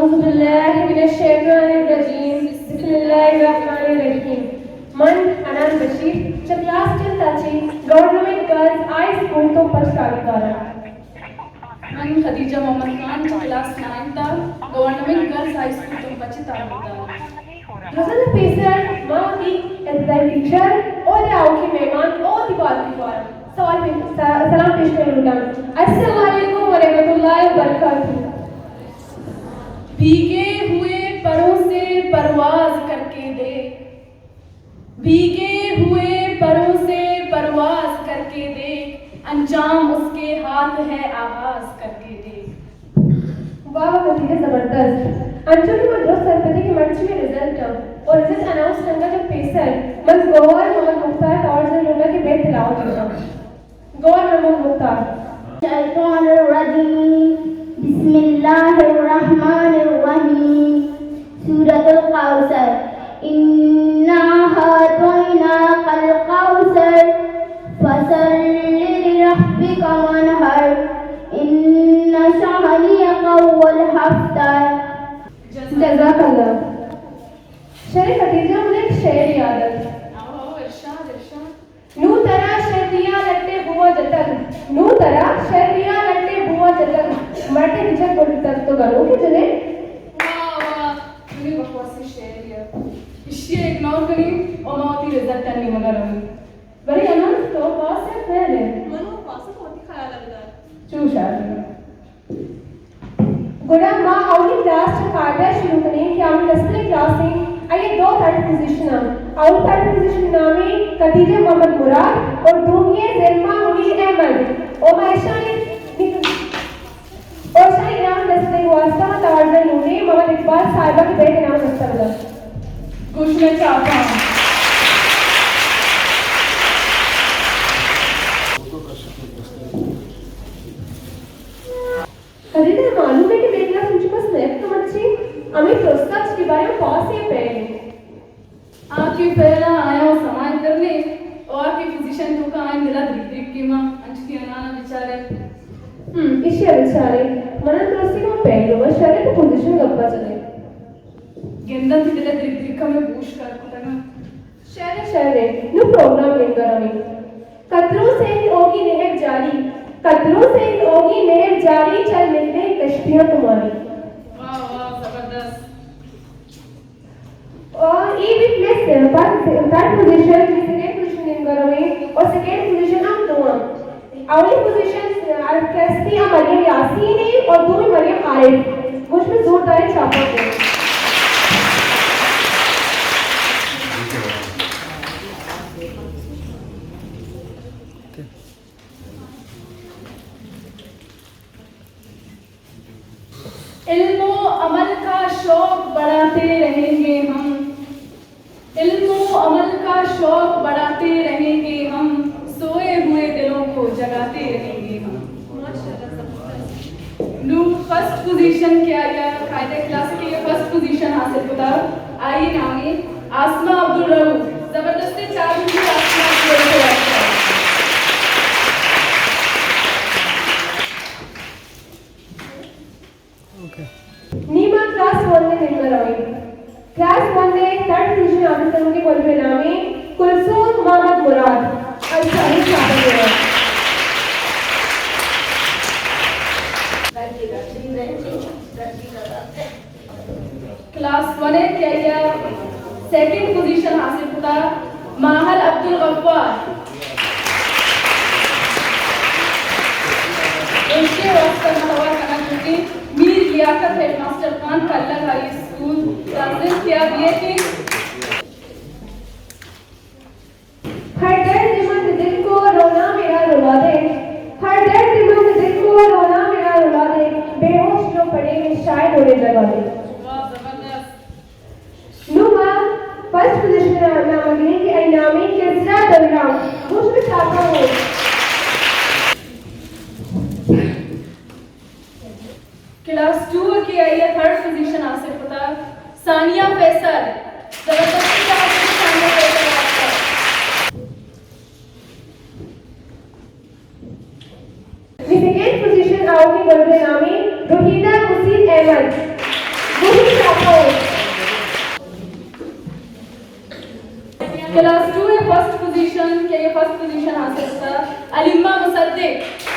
اعوذ باللہ من الشیطان الرجیم۔ بسم اللہ الرحمن الرحیم۔ من حنان بشیر چہ کلاس ٹینتھ ءَ چہ گورنمنٹ گرلز ہائی اسکول تمپ ءَ چہ تعلیم دار آں۔ من خدیجہ محمد خان چہ کلاس نائنتھ ءَ گورنمنٹ گرلز ہائی اسکول تمپ ءَ چہ تعلیم دار آں۔ درستاں پیسر ما وتی ابتدائی ٹیچر اور آؤکی مہمان اور وتی پارٹی پر سوال پیش، سلام پیش کرنا لوٹاں۔ السلام علیکم ورحمۃ اللہ وبرکاتہ۔ بھیگے ہوئے پروں سے پرواز کر کے دیکھ، بھیگے ہوئے پروں سے پرواز کر کے دیکھ، انجام اس کے ہاتھ ہے آغاز کر کے دیکھ۔ واہ واہ، قطعی زبردست۔ انچو کہ من درست سرپدی کہ مرچی رزلٹ اِنت اور رزلٹ اناؤنس کنگ ءَ چہ پیسر من گوہر محمد مختار ءِ توار جنگ لوٹاں کہ بیت تلاوت بکنت۔ گوہر محمد مختار۔ الشیطان الرجیم۔ بسم اللہ الرحمن الرحیم۔ سورۃ الکوثر۔ انا اعطیناک الکوثر۔ فصل لربک وانحر۔ ان شانئک هو الابتر۔ جزاک اللہ۔ شر خدیجہ، من ءَ یک شعر یاد اِنت۔ آؤ، آؤ، ارشاد، ارشاد۔ نوں ترا شری ءَ لٹ ءِ بو ءَ جتگ، نوں ترا شری ءَ لٹ ءِ بو ءَ جتگ، مٹ ءِ بچک گڈ تک تو گنوکیں جنے۔ واہ، واہ، منی بکواسیں شعرے اِنت۔ ایشی ءَ اگنور کنیں اور ما وتی رزلٹ ءِ نیمگ ءَ رویں۔ بلے اناں تو پاس ئے فیل ئے؟ من ءَ پاس ءَ تو وتی خیال ءَ بدار۔ چو شر۔ گڑا ما اولی کلاس چہ قاعدہ ءَ شروع کنیں کہ ہمے کستریں کلاس اِنت، آئی ءِ دو تھرڈ پوزیشن اَنت۔ اولی تھرڈ پوزیشن ءِ نام اِنت خدیجہ محمد مراد اور دومی ءِ زلمہ منیر احمد۔ او ما اشانی، او اشانی انعام دست دیگ ءِ واسطہ ما توار جنگ لوٹیں، محمد اقبال صاحبہ کہ بیت انعام دست ءَ بدنت۔ گوش میں چاپاں۔ خدیجہ، معلوم اِنت کہ مئے کلاس ءَ انچو کس نیست مرچی، ہمے درستاں چہ کہ بارے پاس ئے فیل ئے۔ آ کہ فیل اَنت آیاں سمائیں کرنے، او آ کہ پوزیشن ءِ توکا آیاں دل ءَ دریگ دریگ کیت، ما انچو کہ اناں ءَ بچارے۔ ہم، ایشی ءَ بچارے۔ من ءَ درستی کہ من فیل اوں، شر اِنت تو پوزیشن ءِ گپ ءَ جنے۔ گنداں تئی دل ءَ دریگ دریگ کمے بوش کار کتگ اَنت۔ شر اِنت، شر اِنت، نوں پروگرام ءِ نیمگ ءَ رویں۔ قطروں سے ہی ہوگی نہر جاری، قطروں سے ہی ہوگی نہر جاری، چل نکلیں کشتیاں تمہاری۔ واہ، واہ، زبردست۔ اور اے بیت مئے فرسٹ، تھرڈ پوزیشن، سیکنڈ پوزیشن ءِ نیمگ ءَ رویں اور سیکنڈ پوزیشن ہم دو اَنت۔ اولی پوزیشن، آ، کستی آ مریم یاسین اِنت اور دومی مریم عارف۔ گوش میں زورداریں چاپاں دے۔ علم و عمل کا شوق بڑھاتے رہیں گے ہم، علم و عمل کا شوق بڑھاتے رہیں گے ہم، سوئے ہوئے دلوں کو جگاتے رہیں گے ہم۔ نوں فرسٹ پوزیشن کہ آئی ءَ قاعدہ کلاس ءَ کہ فرسٹ پوزیشن حاصل کتگ، آئی ءِ نام اِنت آسمہ عبدالرؤف۔ زبردستیں چاپ بہ بیت آسمہ عبدالرؤف ءِ واسطہ۔ نی ما کلاس ون ءِ نیمگ ءَ رویں۔ کلاس ون ءِ تھرڈ پوزیشن حاصل کنوکیں مولوی ءِ نام اِنت کلثوم محمد مراد۔ اچھا، ہی چاپا دے رہا۔ کلاس ون ءَ کہ آئی ءَ سیکنڈ پوزیشن حاصل کتگ، ماہل عبدالغفار۔ ایشی ءِ واسطہ ما توار کنگ لوٹیں میر لیاقت، ہیڈ ماسٹر خان، کلگ ہائی اسکول، تنظیم کیا دیے کہ ہر درد مند دل کو رونا میرا رلا دے، ہر درد مند دل کو رونا میرا رلا دے، بے ہوش جو پڑے ہیں شاید انہیں جگا دے۔ واہ، زبردست۔ نوں ما فرسٹ پوزیشن ءِ نام ءَ گریں کہ آئی ءِ نام اِنت کسریٰ بلرام۔ گوش میں چاپاں دے۔ کلاس ٹو ءَ کہ آئی ءَ تھرڈ پوزیشن حاصل کتگ، ثانیہ فیصل۔ زبردستیں چاپ بہ بیت ثانیہ فیصل ءِ واسطہ۔ دی سیکنڈ پوزیشن آؤکیں مولوی ءِ نام اِنت روحیدہ مسیت احمد۔ کلاس ٹو ءِ فرسٹ پوزیشن، کہ اے فرسٹ پوزیشن حاصل کتا، علیمہ مصدق۔